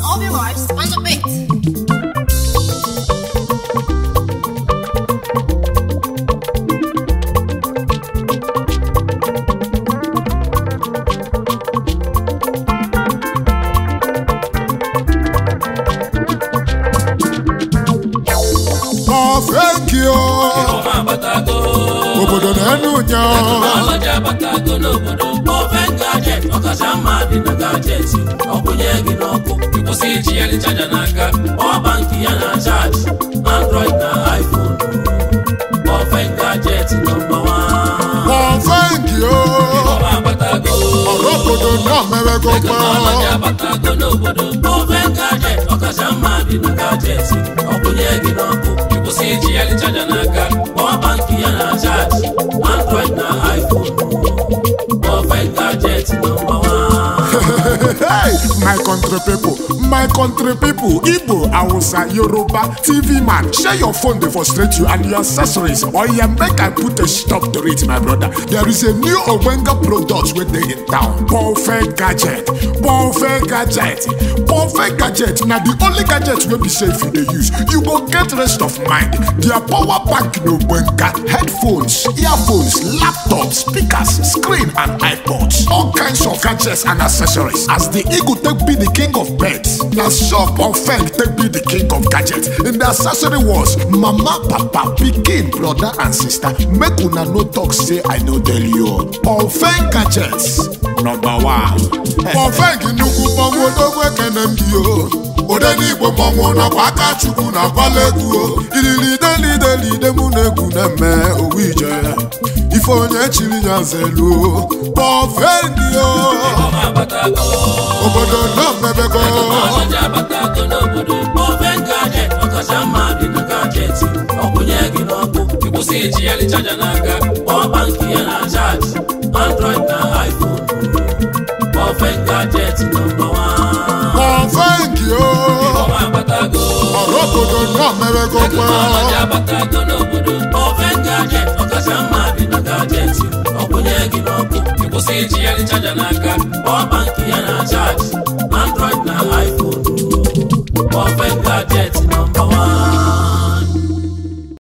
All your lives on the beat. Thank you. Obodo na-enu nya. Technology abatago n'obodo. Open gadget, ọkacha mma dị na gadget. Ọ kwụnye gị n'ọkụ, ịkwụsị iji ya chaja n'aka. Power bank ya na charge, Android na iPhone. Open gadget number one. Oh, thank you. Ọma abatago. Ọrụ obodo náà mewego kwa. Technology abatago n'obodo. Open gadget, ọkacha mma dị na gadget. Ọ kwụnye gị n'ọkụ, ịkwụsị iji ya chaja n'aka. Power bank ya na charge, Android na iPhone. Open gadget number one. Hey, my country people, Igbo, Hausa, Yoruba, TV man, share your phone dey frustrate you and your accessories. Or you make I put a stop to it, my brother. There is a new Owenga product wey dey in town. Perfect gadget, perfect gadget, perfect gadget. Na the only gadget wey be say if you dey use, you go get rest of mind. Their power bank no Owenga, headphones, earphones, laptops, speakers, screen and iPods. All kinds of gadgets and accessories. As the eagle take be the king of birds, na so Perfect take be the king of gadgets. In the accessory wars, mama, papa, pikin, brother and sister, make una no talk say I no tell you. Perfect gadgets, number one. Perfect nnukwu mmọnwụ odogwu ekene m gị o. Odenigbo mmọnwụ nakwa aka Chukwu na akwala egwu o. Ilili delidelide mụ na egwu na-eme owu ije. Ife onye chiri ya nzelu o. Perfect o. Ọma abatago. Obodo náà mebego. Technology abatago n'obodo. Open gadget, ọkacha mma dị na gadget. Ọ kwụnye gị n'ọkụ, ịkwụsị iji ya chaja n'aka. Power bank ya na charge, Android na iPhone. Open gadget number one. Perfect o. Ọma abatago. Ọrụ obodo náà mebego kwa. Technology abatago n'obodo. Open gadget, ọkacha mma dị na gadget. Ọ kwụnye gị n'ọkụ, ịkwụsị iji ya chaja n'aka. Power bank ya na charge, Android na iPhone. Open gadget number one.